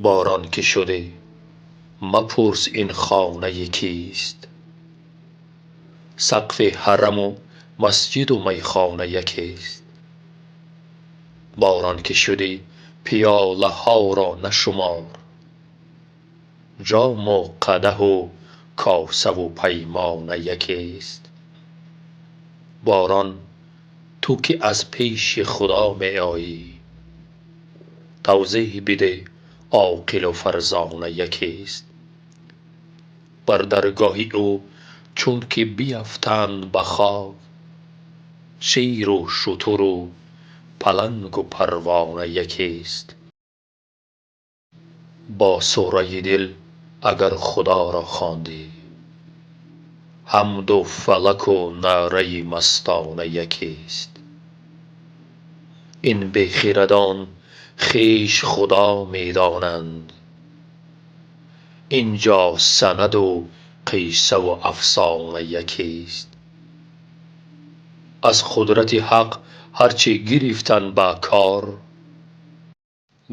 Борон ки шудӣ, мапурс, ин хонаи кист? Сақфи ҳараму масҷиду майхона якест. Борон ки шудӣ, пиёлаҳоро нашумор, ҷому қадаҳу косаву паймона якест. Борон, ту ки аз пеши Худо меоӣ, тавзеҳ бидеҳ, оқилу фарзона якест? Бар даргоҳи ӯ чун ки биафтанд ба хок, шеру шутуру палангу парвона якест. Бо сураи дил агар Худоро хондӣ, ҳамду фалаку наъраи мастона якест. Ин бехирадон хеш Худо медонанд, ин ҷо санаду қиссаву афсона якест. Аз қудрати Ҳақ ҳар чӣ гирифтанд ба кор,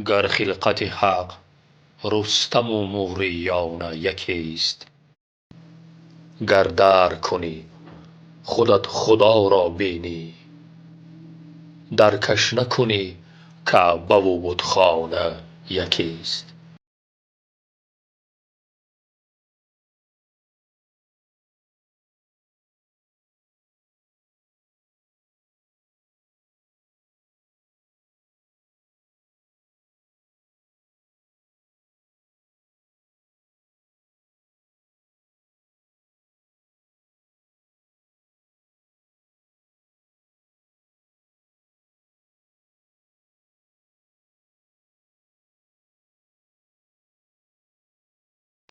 гар хилқати Ҳақ Рустаму Мӯриёна якест. Гар дарк кунӣ, худат Худоро бинӣ, даркаш накунӣ, Каъбаву бутхона якест.